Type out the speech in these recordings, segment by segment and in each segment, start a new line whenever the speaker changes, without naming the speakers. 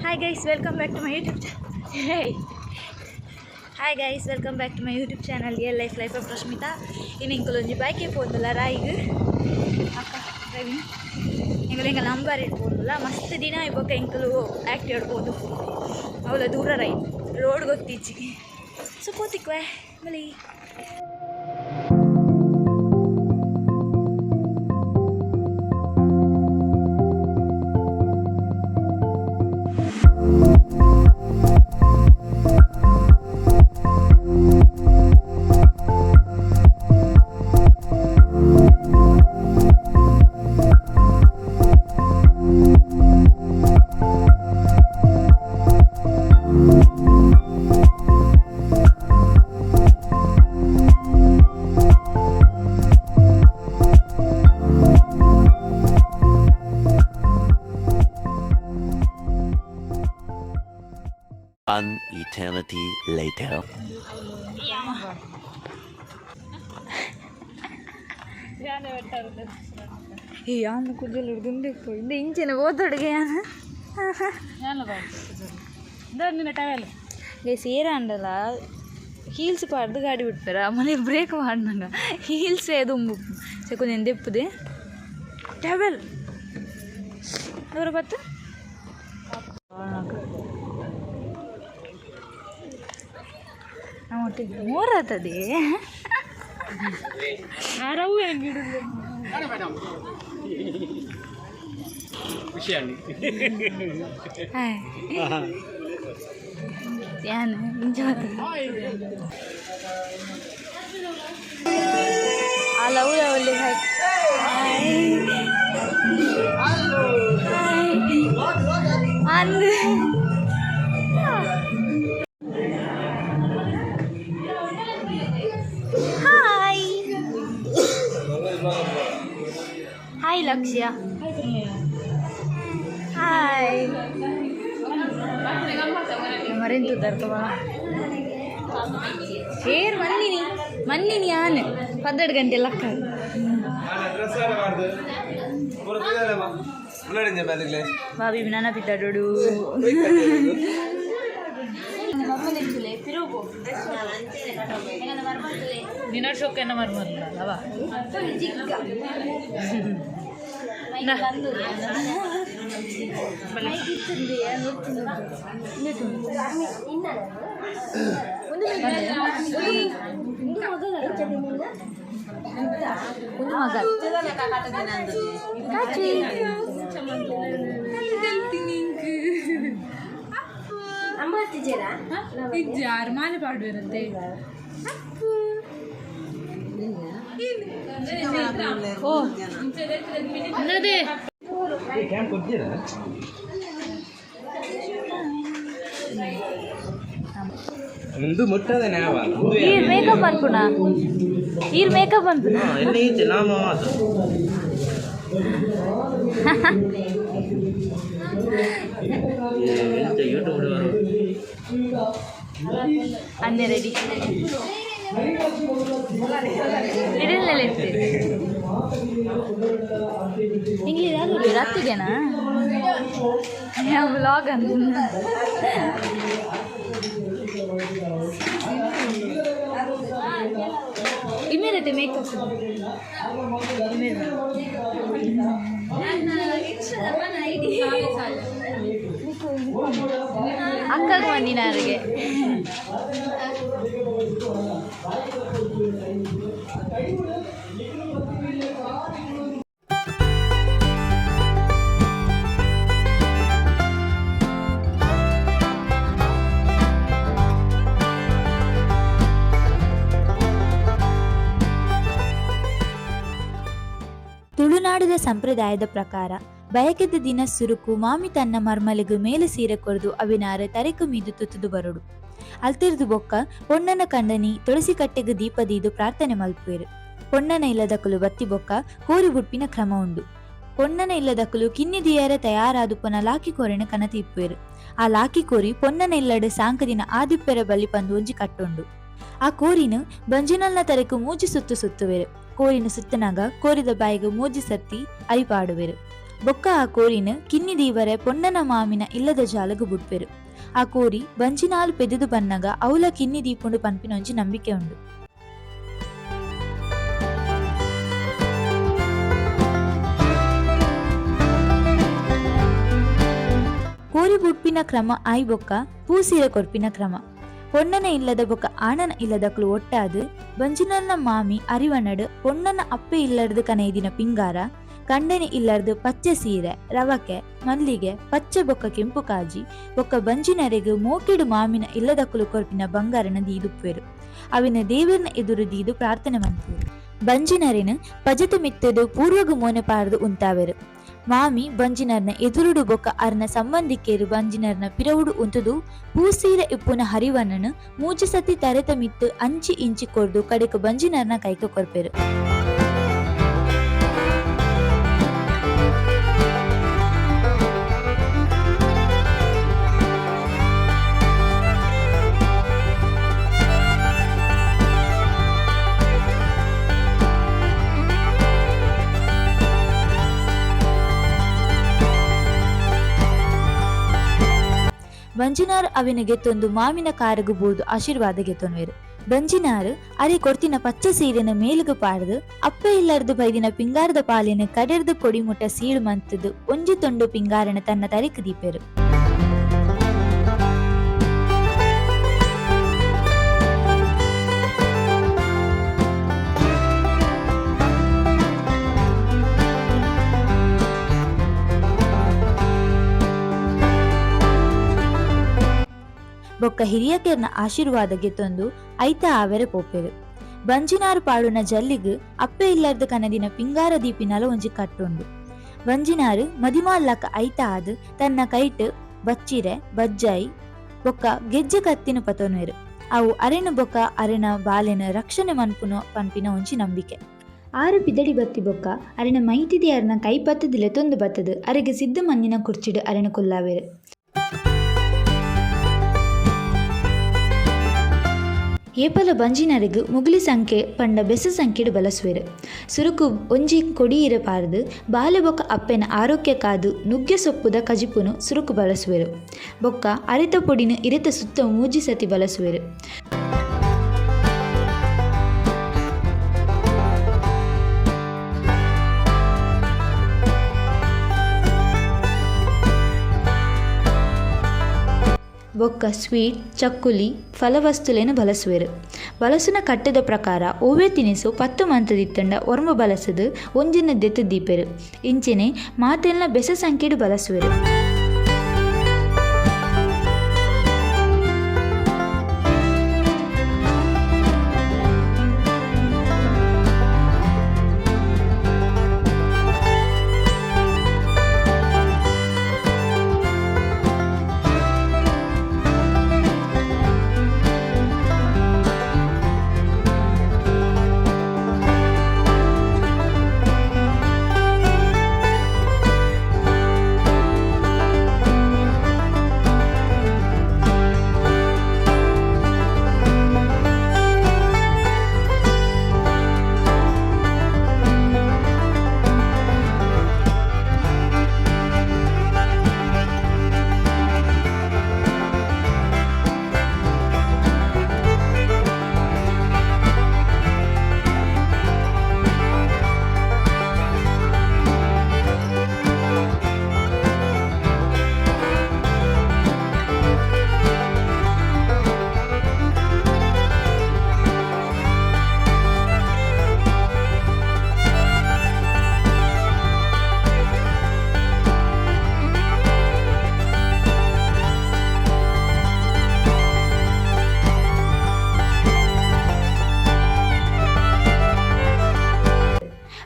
Hi guys, welcome back to my YouTube channel. Hi guys, welcome back to my YouTube channel real life life of Rashmita. ಇನ್ನು ಇಂಕುಲೊಂಜಿ bike ಪೋಂದುಲ್ಲ ರಾಯಿಗ್ ಅಕ್ಕ driving ಎಂಕುಲು ಎಂಕಲ್ number ಇಡ್ಪೋಂದುಲ್ಲ ಮಸ್ತ್ ದಿನ ಇಬ್ಬೊಕ್ಕ ಎಂಕುಲು active ಇಡ್ಬೋದು ಅವಳ ದೂರ ರೈಡ್ ರೋಡ್ ಗೊತ್ತಿಜ್ಜಿ ಸೊ ಪೋತಿಕ್ವೆ ಬಲಿ.
One eternity later.
ಈ ಯಾನ್ ಕುಜ್ಜಲ್ ಹುಡುಗಂದೆ ಇಂದ ಇಂಚಿನ ಓದೊಡುಗೆ ಯಾನ್ ಗೈಸ್ ಏರಾಂಡಲ ಹೀಲ್ಸ್ ಪಾಡ್ದು ಗಾಡಿ ಬಿಡ್ತಾರ ಆಮೇಲೆ ಬ್ರೇಕ್ ಮಾಡ್ನಂಗ ಹೀಲ್ಸ್ ದುಂಬು ಸೆಕೊಂದು ಎಂದೆಪ್ಪುದೆ ಟವೆಲ್ ದೂರ ಬತ್ತು ಒಟ್ಟಿಗೆ ಮೂರಾತದೆ. ಹಾಯ್ ಯಾನ್ ಇಂಚ ಬರ್ತದೆ ಆ ಲವ್ ಲವಲ್ಲಿ. ಹಾಯ್ ಹಾಯ್ ಅಂದ್ ಹಾಯ್ ಹಾಯ್ ಲಕ್ಷ್ಯ ಹಾಯ್ ಮರೆಂತು ತರ್ಕಬ ಏರ್ ಮನ್ನಿನಿ ಮನ್ನಿನಿ ಯಾನ್ 12 ಗಂಟೆ ಲಕ್ಕ. ಬಾಬಿ ನಾನ ಪಿತ್ತಾಡೋಡು
ನಿನ್ನ ಶೋಕ್ ಎನ್ನ ಮರ್ಮಲ್ಲ ಅವ.
ಒಂದು ಮಗ ಕಾಚಿ.
ಯಾರು ಮಾಲೆ ಪಾಡುವಿರಂತೆ? ಓ ಅನ್ನದೇ.
ಒಂದು ಮುಟ್ಟದ ನ್ಯಾವ.
ಈರ್ ಮೇಕಪ್ ಅನ್ಪುಣ, ಈರ್ ಮೇಕಪ್ ಅನ್ಪುಣ.
ಎನ್ನ ಈಚೆ ನಾಮ ಮಾತು. ಎಂತ ಯೂಟ್ಯೂಬ್ ಬರು.
ಅನ್ನೆ ರೆಡಿ ಇಡಲ್ಲ ಇರ್ತೀರಿ. ಇಂಗ್ಲೀಷ್ ಯಾರು ರತ್ತಿಗೆನಾ ವ್ಲಾಗ್ ಅಂತ ಇಮೇರತೆ ಮೇಕಪ್ ಇಮೇರ್ ಅಕ್ಕಗೆ ಬಂದಿನಾರಿಗೆ.
ತುಳುನಾಡದ ಸಂಪ್ರದಾಯದ ಪ್ರಕಾರ ಬಯಕೆದ ದಿನ ಸುರುಕು ಮಾಮಿ ತನ್ನ ಮರ್ಮಲಿಗು ಮೇಲು ಸೀರೆ ಕೊರ್ದು ಅವಿನಾರ ತರೆಕು ಮೀದು ತುತ್ತುದು ಬರಡು. ಅಲ್ತಿರ್ದು ಬೊಕ್ಕ ಪೊಣ್ಣನ ಕಂಡನಿ ತುಳಸಿ ಕಟ್ಟೆಗು ದೀಪ ದೀದು ಪ್ರಾರ್ಥನೆ ಮಲ್ಪುವೆರು. ಪೊಣ್ಣನ ಇಲ್ಲದಕುಲು ಬತ್ತಿ ಬೊಕ್ಕ ಕೋರಿ ಬುಡ್ಪಿನ ಕ್ರಮ ಉಂಡು. ಪೊಣ್ಣನ ಇಲ್ಲದಕುಲು ಕಿನ್ನಿ ದಿಯರೆ ತಯಾರಾದುಪ್ಪುನ ಲಾಕಿ ಕೋರಿನ ಕನತಿ ಇಪ್ಪುವೆರು. ಆ ಲಾಕಿ ಕೋರಿ ಪೊಣ್ಣನ ಇಲ್ಲಡು ಸಾಂಕದಿನ ಆದಿಪ್ಪೆರ ಬಲ್ಲಿ ಪಂದು ಒಂಜಿ ಕಟ್ಟುಂಡು. ಆ ಕೋರಿನು ಬಂಜಿನಲ್ನ ತರೆಕು ಮೂಜಿ ಸುತ್ತು ಸುತ್ತುವೆರು. ಕೋರಿನ ಸುತ್ತನಾಗ ಕೋರಿದ ಬಾಯಿಗೆ ಮೂಜಿ ಸತ್ತಿ ಅರಿಪಾಡುವೆರು. ಬೊಕ್ಕ ಆ ಕೋರಿನ್ ಕಿನ್ನಿ ದೀವರೆ ಪೊಣ್ಣನ ಮಾಮಿನ ಇಲ್ಲದ ಜಾಲಗ್ ಬುಡ್ಪೆರ್. ಆ ಕೋರಿ ಬಂಜಿನಾಲ್ ಪೆದುದು ಬನ್ನಗ ಅವ್ಲ ಕಿನ್ನಿ ದೀಪುಂಡು ಪನ್ಪಿನ ಒಂಜಿ ನಂಬಿಕೆ ಉಂಡು. ಕೋರಿ ಬುಡ್ಪಿನ ಕ್ರಮ ಆಯಿ ಬೊಕ್ಕ ಪೂಸೀರೆ ಕೊರ್ಪಿನ ಕ್ರಮ. ಪೊಣ್ಣನ ಇಲ್ಲದ ಬೊಕ್ಕ ಆಣನ ಇಲ್ಲದಕ್ಲು ಒಟ್ಟಾದ್ ಬಂಜಿನಲ್ನ ಮಾಮಿ ಅರಿವಣಡ್ ಪೊಣ್ಣನ ಅಪ್ಪೆ ಇಲ್ಲರ್ದು ಕನೈದಿನ ಪಿಂಗಾರ, ಕಂಡನಿ ಇಲ್ಲರ್ದು ಪಚ್ಚೆ ಸೀರೆ, ರವಕೆ, ಮಲ್ಲಿಗೆ, ಪಚ್ಚೆ ಬೊಕ್ಕ ಕೆಂಪು ಕಾಜಿ ಬೊಕ್ಕ ಬಂಜಿನರೆಗ್ ಮೋಕೆಡು ಮಾಮಿನ ಇಲ್ಲದಕುಲು ಕೊರ್ಪಿನ ಬಂಗಾರನ ದೀದುಪ್ಪೆರು. ಅವಿನ ದೇವರ್ನ ಎದುರು ದೀದು ಪ್ರಾರ್ಥನೆ ಮನ್ಪುವೆರು. ಬಂಜಿನರೆನ್ ಪಜೆತ ಮಿತ್ತದು ಪೂರ್ವಗು ಮೋನೆ ಪಾರ್ದು ಉಂತಾವೆರು. ಮಾಮಿ ಬಂಜಿನರ್ನ ಎದುರುಡು ಬೊಕ್ಕ ಅರ್ನ ಸಂಬಂಧಿಕೆರು ಬಂಜಿನರ್ನ ಪಿರವುಡು ಉಂತುದು ಪೂಸೀರ ಇಪ್ಪುನ ಹರಿವನನು ಮೂಜಿ ಸತಿ ತರೆತ ಮಿತ್ತು ಅಂಚಿ ಇಂಚಿ ಕೊರ್ದು ಕಡೆಕ್ ಬಂಜಿನರ್ನ ಕೈಕ್ ಕೊರ್ಪೆರು. ಬಂಜಿನಾರ್ ಅವಿನ ಗೆತ್ತೊಂದು ಮಾಮಿನ ಕಾರಗು ಬೂರ್ದು ಆಶೀರ್ವಾದ ಗೆತ್ತೊನ್ವೆರು. ಬಂಜಿನಾರ್ ಅರೆ ಕೊರ್ತಿನ ಪಚ್ಚೆ ಸೀರೆನ ಮೇಲುಗು ಪಾಡ್ದು ಅಪ್ಪೆ ಇಲ್ಲರ್ದು ಬೈದಿನ ಪಿಂಗಾರದ ಪಾಲಿನ ಕಡೆರ್ದು ಕೊಡಿಮುಟ್ಟ ಸೀಳು ಮಂತದು ಒಂಜಿ ತುಂಡು ಪಿಂಗಾರನ ತನ್ನ ತರೆಕ್ ದೀಪೆರು. ಬೊಕ್ಕ ಹಿರಿಯಕೆರ್ನ ಆಶೀರ್ವಾದ ಗೆತ್ತೊಂದು ಐತ ಆವೆರೆ ಪೋಪೆರು. ಬಂಜಿನಾರು ಪಾಡುನ ಜಲ್ಲಿಗ್ ಅಪ್ಪೆ ಇಲ್ಲರ್ದು ಕನದಿನ ಪಿಂಗಾರ ದೀಪಿನಲ ಒಂಜಿ ಕಟ್ಟುಂಡು. ಬಂಜಿನಾರು ಮದಿಮಾಲ್ಲಕ ಐತ ಆದ್ ತನ್ನ ಕೈಟ್ ಬಚ್ಚಿರೆ ಬಜ್ಜಾಯಿ ಬೊಕ್ಕ ಗೆಜ್ಜೆ ಕತ್ತಿನ ಪತೊನ್ವೆರು. ಅವು ಅರೆನ ಬೊಕ್ಕ ಅರೆನ ಬಾಲೆನ ರಕ್ಷಣೆ ಮನ್ಪುನ ಪನ್ಪಿನ ಒಂಜಿ ನಂಬಿಕೆ. ಆರು ಪಿದಡಿ ಬತ್ತಿ ಬೊಕ್ಕ ಅರೆನ ಮೈತಿದಿ ಅರನ ಕೈ ಪತ್ತದ ಲೆತ್ತೊಂದು ಬತ್ತದು ಅರೆಗೆ ಸಿದ್ಧ ಮಣ್ಣಿನ ಕುರ್ಚಿಡು ಅರೆನ ಕುಲ್ಲಾವೆರು. ಏಪಲ ಬಂಜಿನರೆಗ್ ಮುಗುಲಿ ಸಂಖ್ಯೆ ಪಂಡ ಬೆಸ ಸಂಖ್ಯೆಡು ಬಲಸುವೆರು. ಸುರುಕು ಒಂಜಿ ಕೊಡಿ ಇರೆ ಪಾರ್ದು ಬಾಲೆ ಬೊಕ್ಕ ಅಪ್ಪೆನ ಆರೋಗ್ಯಕ್ಕಾದು ನುಗ್ಗೆ ಸೊಪ್ಪುದ ಕಜಿಪುನು ಸುರುಕು ಬಳಸುವೆರು. ಬೊಕ್ಕ ಅರಿತ ಪೊಡಿನ ಇರೆತ ಸುತ್ತ ಮೂಜಿ ಸತಿ ಬಳಸುವೆರು. ಬೊಕ್ಕ ಸ್ವೀಟ್ ಚಕ್ಕುಲಿ ಫಲವಸ್ತುಲೇನು ಬಳಸುವೆರು. ಬಳಸುನ ಕಟ್ಟದ ಪ್ರಕಾರ ಒವ್ವೆ ತಿನಿಸು 10 ಮಂತದಿತ್ತಂಡ ಒರ್ಂಬ ಬಳಸದು ಒಂಜಿನ ದೆತ್ತು ದೀಪೆರು. ಇಂಚೆನೆ ಮಾತೆಲ್ನ ಬೆಸ ಸಂಖ್ಯೆಡು ಬಳಸುವೆರು.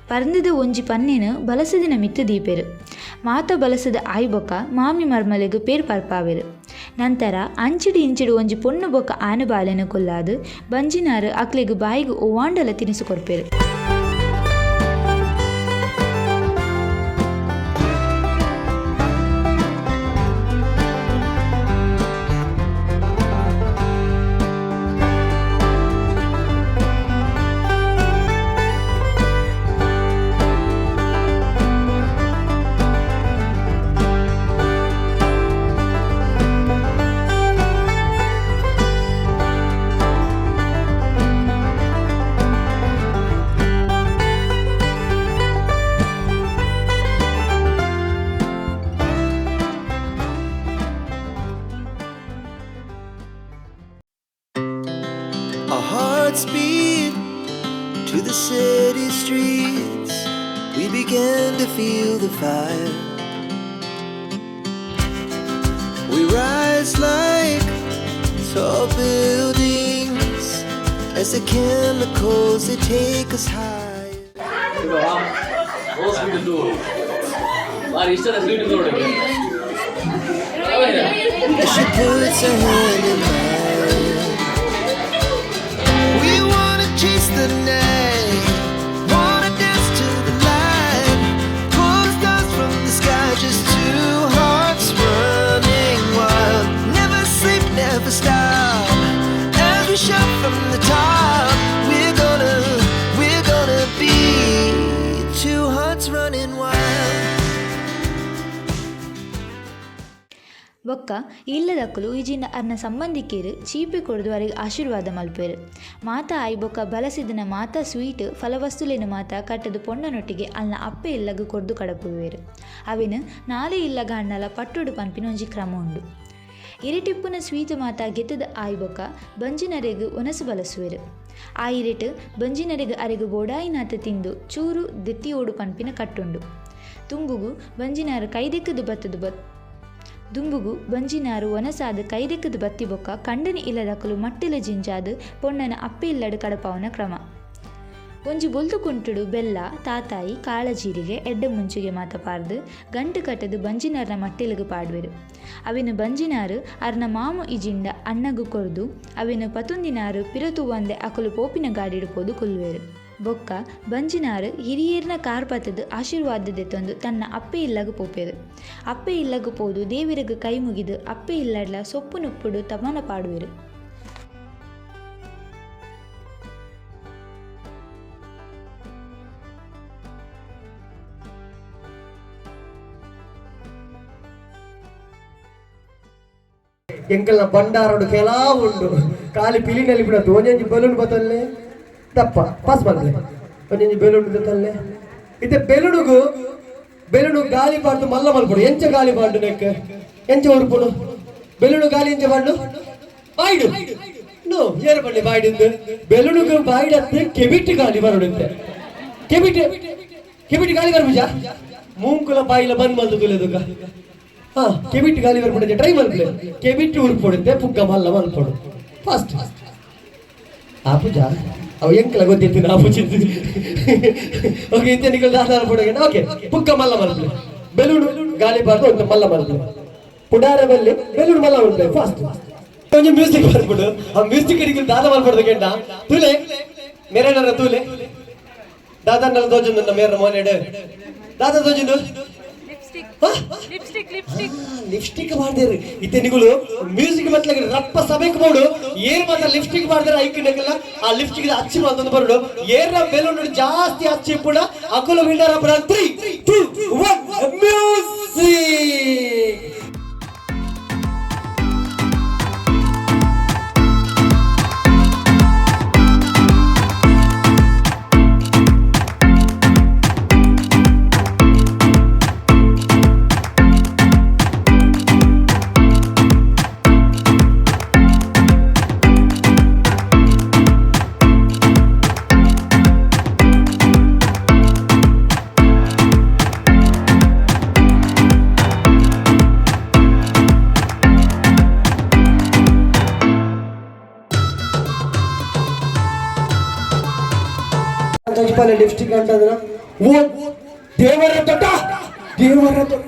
ಪರ್ಂದದ ಒಂಜಿ ಪನ್ನಿನ ಬಲಸದಿನ ಮಿತ್ತು ದೀಪೆರು. ಮಾತ ಬಲಸದ ಆಯ್ಬೊಕ್ಕ ಮಾಮಿ ಮರ್ಮಲೆಗ್ ಪೇರ್ ಪರ್ಪಾವೆರು. ನಂತರ ಅಂಚಿಡು ಇಂಚಿಡು ಒಂಜಿ ಪೊಣ್ಣು ಬೊಕ್ಕ ಆನು ಬಾಲೆನ ಕೊಲ್ಲಾದು ಬಂಜಿನಾರು ಅಕ್ಲೆಗ್ ಬಾಯಿಗ್ ಒವ್ವಾಂಡಲ ತಿನಿಸು ಕೊರ್ಪೆರು.
To the city streets, we began to feel the fire. We rise like tall buildings as the chemicals they take us higher.
ಬಾರಿ ಇಷ್ಟದ ಸ್ವೀಟ್ ನೋಡಿ.
As she puts her hand in mine. We wanna chase the night, wanna dance to the light, pull the stars from the sky, just two hearts running wild. Never sleep, never stop. As we shout from the top, we're gonna be two hearts running wild.
ಬೊಕ್ಕ ಇಲ್ಲದಕ್ಕುಲು ಇಜಿಂಡ ಅರ್ನ ಸಂಬಂಧಿಕರು ಚೀಪೆ ಕೊಡ್ದು ಅರೆಗ್ ಆಶೀರ್ವಾದ ಮಲ್ಪೆರು. ಮಾತ ಆಯಿ ಬೊಕ್ಕ ಬಲಸಿದನ ಮಾತ sweet ಫಲವಸ್ತುಲೆನ ಮಾತ ಕಟ್ಟದು ಪೊಣ್ಣನೊಟ್ಟಿಗೆ ಅಲ್ನ ಅಪ್ಪೆ ಇಲ್ಲಗ್ ಕೊರ್ದು ಕಡಪುವೆರು. ಅವೆನ್ ನಾಲೆ ಇಲ್ಲಗ ಅಣ್ಣಲ ಪಟ್ಟೊಡು ಪನ್ಪಿನ ಒಂಜಿ ಕ್ರಮ ಉಂಡು. ಇರಿಟಿಪ್ಪುನ ಸ್ವೀಟ್ ಮಾತ ಗೆತ್ತದ ಆಯಿ ಬೊಕ್ಕ ಬಂಜಿನರೆಗ್ ಒನಸು ಬಲಸುವೆರು. ಆ ಇರಿಟ್ ಬಂಜಿನರೆಗ್ ಅರೆಗ್ ಬೋಡಾಯಿನಾತ ತಿಂದು ಚೂರು ದೆತ್ತಿಯೋಡು ಪನ್ಪಿನ ಕಟ್ಟುಂಡು. ತುಂಬುಗು ಬಂಜಿನಾರು ಕೈದೆಕ್ಕದು ಬತ್ತದು ಬತ್ ದುಂಬುಗು ಬಂಜಿನಾರು ಒನಸಾದ ಕೈದೆಕ್ಕದು ಬತ್ತಿ ಬೊಕ್ಕ ಕಂಡನಿ ಇಲ್ಲದಕುಲು ಮಟ್ಟಿಲ ಜಿಂಜಾದ್ ಪೊಣ್ಣನ ಅಪ್ಪೆ ಇಲ್ಲಡ್ ಕಡಪಾವುನ ಕ್ರಮ. ಒಂಜಿ ಬೊಲ್ದು ಕುಂಟುಡು ಬೆಲ್ಲ ತಾತಾಯಿ ಕಾಳಜೀರಿಗೆ ಎಡ್ಡೆ ಮುಂಚುಗೆ ಮಾತ ಪಾರ್ದು ಗಂಟು ಕಟ್ಟದು ಬಂಜಿನಾರ್ನ ಮಟ್ಟಿಲುಗು ಪಾಡ್ವೆರು. ಅವಿನ ಬಂಜಿನಾರು ಅರ್ನ ಮಾಮು ಇಜಿಂಡ ಅಣ್ಣಗು ಕೊರ್ದು ಅವಿನ ಪತುಂದಿನಾರು ಪಿರತುವಂದೆ ಅಕುಲು ಪೋಪಿನ ಗಾಡಿಡು ಪೋದು ಕುಲ್ಲುವೆರು. ಬೊಕ್ಕ ಬಂಜಿನಾರು ಹಿರಿಯೇರ್ನ ಕಾರ್ ಪತ್ತದು ಆಶೀರ್ವಾದ ದೆತ್ತೊಂದು ತನ್ನ ಅಪ್ಪೆ ಇಲ್ಲಗು ಪೋಪೆರು. ಅಪ್ಪೆ ಇಲ್ಲಗು ಪೋದು ದೇವಿರಗು ಕೈ ಮುಗಿದು ಅಪ್ಪೆ ಇಲ್ಲಡ್ಲ ಸೊಪ್ಪು ನುಪ್ಪುಡು ತಮನ ಪಾಡುವೆರು.
ಎಂಕಲ್ನ ಬಂಡಾರಡು ಕೆಲವು ಉಂಡು ಖಾಲಿ ಪಿಲಿನಲ್ಲಿ ಬಿಡತ್ತು. ಒಂಜೊಂಜಿ ಬೆಲೂನ್ ಬತ್ತಲ್ಲೆ ತಪ್ಪ ಪಾಸ್ ಮಾಡ್ಲೆ, ಒಂಜೊಂಜಿ ಬೆಲೂನ್ ತತ್ತಲ್ಲೆ ಇತ್ತೆ ಬೆಲೂನುಗು ಬೆಲೂನು ಗಾಳಿ ಪಾಡ್ದು ಮಲ್ಲ ಮಲ್ಪಡು. ಎಂಚ ಗಾಳಿ ಪಾಡ್ಡು ನೆಕ್ ಎಂಚ ಉರ್ಪುಡು ಬೆಲೂನು ಗಾಳಿ ಎಂಚ ಪಾಡ್ಡು ಬಾಯ್ಡು ನೋ ಏರು ಬಳ್ಳಿ ಬಾಯ್ಡಿಂದು ಬೆಲೂನುಗು ಬಾಯ್ಡತ್ತೆ ಕೆಬಿಟ್ಟು ಗಾಳಿ ಬರೋಡುತ್ತೆ. ಕೆಬಿಟ್ ಕೆಬಿಟ್ ಗಾಳಿ ಬರ್ಬುಜ ಮೂಂಕುಲ ಬಾಯಿಲ ಬಂದ್ ಮಲ್ದು ತುಲೆದುಕ. ಹಾ ಕೆಬಿಟ್ ಗಾಳಿ ಬರ್ಪುಡುತ್ತೆ. ಟ್ರೈ ಮಲ್ಪಲೆ ಕೆಬಿಟ್ ಉರ್ಪೊಡುತ್ತೆ ಪುಗ್ಗ ಮಲ್ಲ ಮಲ್ಪೊಡು ಫಾಸ್ಟ್ ಆ ಪೂಜಾ ಅವು ಎಂಕಲ ಗೊತ್ತಿತ್ತು ನಾ ಪೂಜೆ. ಓಕೆ ಇತ್ತೆ ನಿಕಲ್ ದಾದಾರ ಪೊಡಗೆ. ಓಕೆ ಪುಗ್ಗ ಮಲ್ಲ ಮಲ್ಪಲೆ ಬೆಲೂನು ಗಾಳಿ ಬಾರ್ದು ಒಂದು ಮಲ್ಲ ಮಲ್ಪಲೆ ಪುಡಾರ ಬಲ್ಲಿ ಬೆಲೂನು ಮಲ್ಲ ಮಲ್ಪಲೆ ಫಾಸ್ಟ್. ಒಂಜಿ ಮ್ಯೂಸಿಕ್ ಬರ್ಬಿಡು ಆ ಮ್ಯೂಸಿಕ್ ನಿಕಲ್ ದಾದ ಮಲ್ಪಡ್ದು ಕೆಂಡ ತೂಲೆ ಮೇರನರ ತೂಲೆ ದಾದನ್ನರ ತೋಜೊಂದು ಮೇರ ಮೋನೆಡ್ ದಾದ ತೋಜೊಂದು
ಲಿಪ್ಸ್ಟಿಕ್ ಲಿಪ್ಸ್ಟಿಕ್
ಲಿಪ್ಸ್ಟಿಕ್ ಮಾಡ್ದೇರಿ ಇತ್ತೆ ನಿಗುಲು ಮ್ಯೂಸಿಕ್ ಮತ್ಲಾಗ ರಪ್ಪ ಸಭೆಗೆ ಬೋಡು ಏರ್ ಮಾತ್ರ ಲಿಪ್ಸ್ಟಿಕ್ ಮಾಡ್ತಾರೆ ಐಕಿನಕಲ್ಲ ಆ ಲಿಪ್ಸ್ಟಿಕ್ ಅಚ್ಚಿ ಮಾತೊಂದು ಬರೋಡು ಏರ್ನ ಬೆಲೂನ್ ಜಾಸ್ತಿ ಅಚ್ಚಿ ಪುಡ ಅಕುಲು ವಿನ್ನರ್ ಅಪರ. 3 2 1 ಮ್ಯೂಸಿಕ್. ತಜ್ಪಾಲೆ ಲಿಪ್ಸ್ಟಿಕ್ ಅಂತಂದ್ರ ಓ ದೇವರ ದೊಡ್ಡ ದೇವರ ದೊಡ್ಡ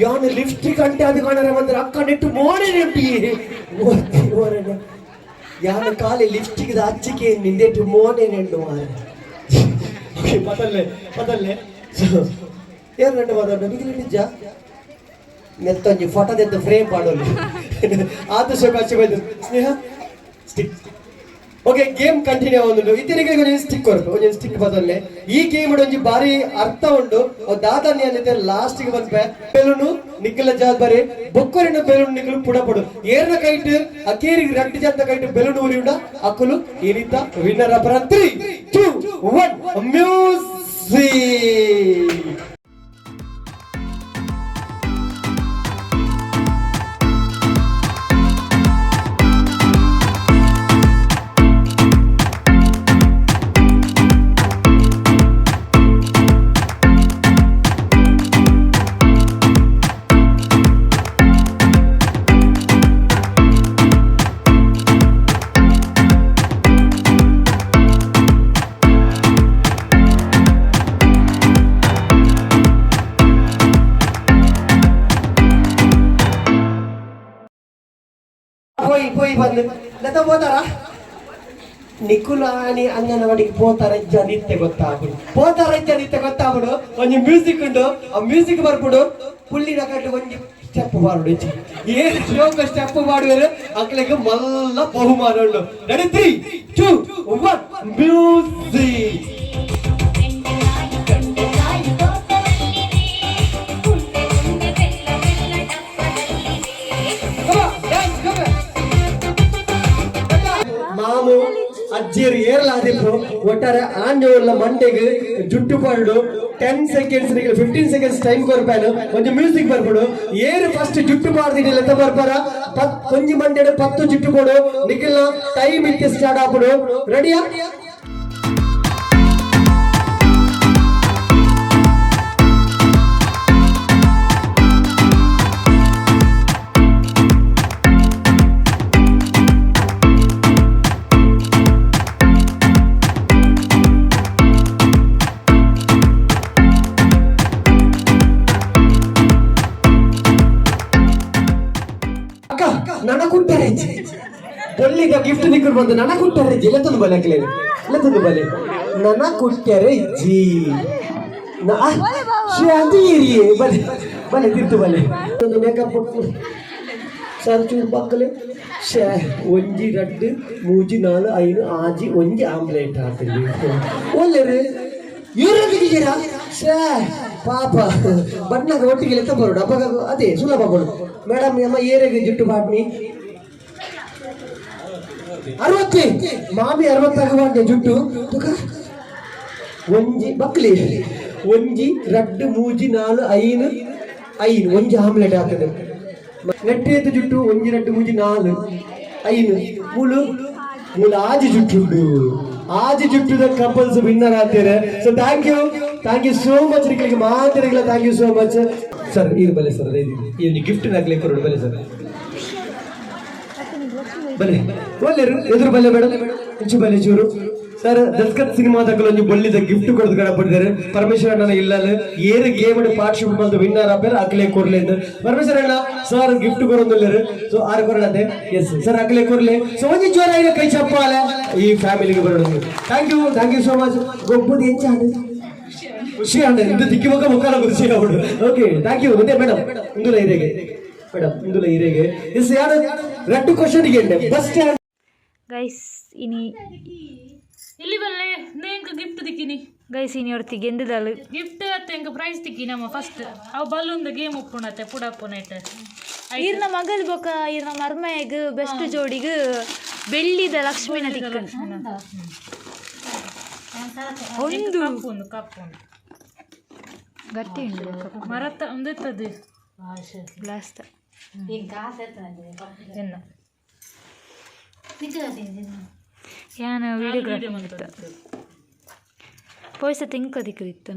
ಯಾನು ಲಿಪ್ಸ್ಟಿಕ್ ಅಂಟೆ ಅದು ಕಾಣರೆ ಬಂದ್ರೆ ಅಕ್ಕ ನೆಟ್ಟು ಮೋನೆ ನೆಂಪಿ ಓ ದೇವರನ್ನ ಯಾನು ಖಾಲಿ ಲಿಪ್ಸ್ಟಿಕ್ ಅಚ್ಚಿಕೆ ನಿಂದೆಟ್ಟು ಮೋನೆ ನೆಂಡು ಮಾರೆ. ಓಕೆ ಪತಲ್ಲೆ ಪತಲ್ಲೆ ಏನ್ ನೆಂಡು ಮಾತಾಡ ನಿಖಿಲ ನಿಜ ನೆತ್ತೊಂಜಿ ಫೋಟೋದೆದ್ದು ಫ್ರೇಮ್ ಪಾಡೋಲಿ ಆತು ಸ್ವಲ್ಪ ಅಚ್ಚೆ ಬೈದು ಸ್ನೇಹ ಸ್ಟಿಕ್. ಓಕೆ ಗೇಮ್ ಕಂಟಿನ್ಯೂ ಆವೊಂದುಂಡು ಇತ್ತಿನಿಗೆ ಒಂಜಿ ಸ್ಟಿಕ್ ಕೊರ್ಪು ಒಂಜಿ ಸ್ಟಿಕ್ ಬದಲ್ಲೆ ಈ ಗೇಮ್ ಒಂಜಿ ಬಾರಿ ಅರ್ಥ ಉಂಡು. ಅವು ದಾದಾನಿ ಅನ್ನಿತ್ತೆ ಲಾಸ್ಟ್ ಗೆ ಬಂದ್ಪೆ ಬೆಲೂನು ನಿಕ್ಕಲ ಜವಾಬ್ದಾರಿ ಬೊಕ್ಕರಿನ ಬೆಲೂನ್ ನಿಕ್ಕಲು ಪುಡಪಡು ಏರ್ನ ಕೈಟ್ ಅಕೇರಿಗೆ ರಡ್ಡು ಜನ ಕೈಟ್ ಬೆಲೂನ್ ಉರಿಯುಂಡ ಅಕುಲು ಏನಿತ್ತ ವಿನ್ನರ್ ಅಪರ. 3 2 1 ಮ್ಯೂಸಿಕ್. ಪೋಯಿ ಪೋಯಿ ಬಂದು ಲತ ಪೋತಾರ ನಿಕುಲಾನಿ ಅಂಗನವಾಡಿಗೆ ಪೋತಾರ ನಿತ್ಯ ಗೊತ್ತಾಗುಡು ಪೋತಾರ ನಿತ್ಯ ಗೊತ್ತಾಗುಡು. ಒಂಜಿ ಮ್ಯೂಸಿಕ್ ಉಂಡು, ಆ ಮ್ಯೂಸಿಕ್ ಬರ್ಪುಡು ಪುಲ್ಲಿನ ಕಟ್ಟು ಒಂಜಿ ಸ್ಟೆಪ್ ಪಾಡುಡು. ಏನ್ ಶ್ಲೋಕ ಸ್ಟೆಪ್ ಮಾಡುವರು ಅಕ್ಲೆಗ್ ಮಲ್ಲ ಬಹುಮಾನ ಉಂಡು. Ready, 3 2 1 music. ಮಾಮು ಅಜ್ಜಿಯರು ಏರ್ಲಾದಿಪ್ಪು ಒಟ್ಟಾರೆ ಆಂಜೋಲ್ಲ ಮಂಡೆಗ್ ಜುಟ್ಟು ಪಾಡು 10 ಸೆಕೆಂಡ್ಸ್ 15 ಸೆಕೆಂಡ್ಸ್ ಟೈಮ್ ಕೊರ್ಪಾನು ಒಂಜಿ ಮ್ಯೂಸಿಕ್ ಬರ್ಪುಡು. ಏರು ಫಸ್ಟ್ ಜುಟ್ಟು ಪಾಡ್ದಿನಿ ಲೆತ್ತ ಬರ್ಪಾರ ಒಂಜಿ ಮಂಡೆಡ್ 10 ಜುಟ್ಟು ಕೊಡು. ನಿಖಿಲ್ನ ಟೈಮ್ ಇತ್ತೆ ಸ್ಟಾರ್ಟ್ ಆಪುಡು. ರೆಡಿಯಾ? ಅಕ್ಕ ನನ ಕುಟ್ಟರೆ ಬೊಲ್ಲಿಗ ಗಿಫ್ಟ್ ನಿಕ್ಕರು ಬಂದು ನನ ಕುಟ್ಟರೆ ಜಿ ಲೆತ್ತೊಂದು ಬಲೆ ಅಕ್ಲೆ ಲೆತ್ತೊಂದು ಬಲೆ ನನ ಕುಟ್ಟರೆ ಜಿ ಶಾಂತಿ ಏರಿಯೇ ಬಲೆ ಬಲೆ ತಿರ್ತು ಬಲೆ ಒಂದು ಮೇಕಪ್ ಸರ್ ಚೂರು ಪಕ್ಕಲೆ ಶೇ ಒಂಜಿ ರಡ್ಡು ಮೂಜಿ ನಾಲು ಐನು ಆಜಿ ಒಂಜಿ ಆಮ್ಲೆಟ್ ಹಾಕ್ತೀನಿ ಒಳ್ಳೆರು ಇವ್ರು ಶೇ ಪಾಪ ಬಣ್ಣದ ಒಟ್ಟಿಗೆ ಲೆಕ್ಕ ಬರೋಡು ಅಪ್ಪ ಅದೇ ಸುಲಭ ಕೊಡು. ಮೇಡಮ್ ನಮ್ಮ ಏರೆಗೆ ಜುಟ್ಟು ಬಾಟ್ನಿ 60 ಮಾಮಿ 60 ಬಾಟ್ನಿ ಜುಟ್ಟು ತುಕ ಒಂಜಿ ಬಕ್ಲಿ ಒಂಜಿ ರಡ್ಡು ಮೂಜಿ ನಾಲು ಐನು ಐನು ಒಂಜಿ ಆಮ್ಲೆಟ್ ಆಗ್ತದೆ. ನೆಟ್ಟೇತು ಜುಟ್ಟು ಒಂಜಿ ರಡ್ಡು ಮೂಜಿ ನಾಲು ಐನು ಮೂಲು ಮೂಲು ಆಜಿ ಜುಟ್ಟು ಉಂಡು. ಆಜಿ ಜುಟ್ಟುದ ಕಪಲ್ಸ್ ವಿನ್ನರ್ ಆಗ್ತಾರೆ. So thank you, thank you so much ನಿಗಳಿಗೆ ಮಾತಾಡಿಲ್ಲ. Thank you so much sir. ಇದು ಬಲೆ ಸರ್, ಈ ಗಿಫ್ಟ್ ನಾಕ್ಲಿ ಕೊರಡು ಬಲೆ ಸರ್. ಬಲೆ ಒಳ್ಳೆರು ಎದುರು ಬಲೆ ಮೇಡಮ್ ಇಂಚು ಬಲೆ ಚೂರು ಸರ್. ದಸ್ಕತ್ ಸಿನಿಮಾದಕ್ಕಲು ಒಂಜಿ ಬೊಳ್ಳಿದ ಗಿಫ್ಟ್ ಕೊಡ್ದು ಕಡಪಡಿದ್ದಾರೆ. ಪರಮೇಶ್ವರ ಅಣ್ಣನ ಇಲ್ಲ ಏರು ಗೇಮ್ ಪಾರ್ಟ್ಶಿಪ್ ಬಂದು ವಿನ್ನರ್ ಆಪೇರ್ ಅಕ್ಲೆ ಕೊರ್ಲೆ. ಪರಮೇಶ್ವರ ಅಣ್ಣ ಸರ್ ಗಿಫ್ಟ್ ಕೊರೊಂದುಲ್ಲೆರ್. ಸೊ ಆರು ಕೊರಡಂತೆ. Yes sir ಅಕ್ಲೆ ಕೊರ್ಲೆ. ಸೊ ಒಂಜಿ ಜೋರಾಯಿನ ಕೈ ಚಪ್ಪಾಲೆ ಈ ಫ್ಯಾಮಿಲಿಗೆ ಬರೋದು. Thank you, thank you so much. ಗೊಬ್ಬುದು ಎಂಚ ಖುಷಿ ಅಂಡ ಇಂದು ತಿಕ್ಕಿ ಮುಖ ಮುಖಾನ ಖುಷಿ ಅವಳು. Okay thank you. ಮತ್ತೆ ಮೇಡಮ್ ಇಂದುಲ ಹಿರೇಗೆ, ಮೇಡಮ್ ಇಂದುಲ ಹಿರೇಗೆ. ಎಸ್ ಯಾರು ರೆಡ್ ಕ್ವಶನ್ ಗೆ ಬಸ್ ಸ್ಟ್ಯಾಂಡ್
ಗೈಸ್ ಇನಿ
ಇಲ್ಲಿ ಬಲ್ಲೆ ನೇಂಕ ಗಿಫ್ಟ್ ತಿಕ್ಕಿನಿ.
ಗೈಸ್ ಇನಿ ಒರ್ತಿ ಗೆಂದದಳು
ಗಿಫ್ಟ್ ಅತ್ತೆ ಎಂಕ ಪ್ರೈಸ್ ತಿಕ್ಕಿ ನಮ್ಮ ಫಸ್ಟ್ ಅವು ಬಲೂನ್ ಗೇಮ್ ಉಪ್ಪುಣತೆ ಪುಡಪ್ಪುನೈಟ್.
ಈರ್ನ ಮಗಲ್ ಬೊಕ ಈರ್ನ ಮರ್ಮಯಗ್ ಬೆಸ್ಟ್ ಜೋಡಿಗ್ ಬೆಳ್ಳಿದ ಲಕ್ಷ್ಮಿನ ತಿಕ್ಕ ಒಂದು
ಕಪ್ಪುಂದು ಕಪ್ಪುಂದು
ಗಟ್ಟಿ ಉಂಡು
ಮರತ್ತ ಒಂದಿತ್ತದು
ಗ್ಲಾಸ್
ಎನ್ನ
ಯಾನ ವಿಡಿಯೋಗ್ರಾಫಿ ಪೋಯ್ಸ ತಿಂಕ ದಿಕ್ಕು ಇತ್ತು.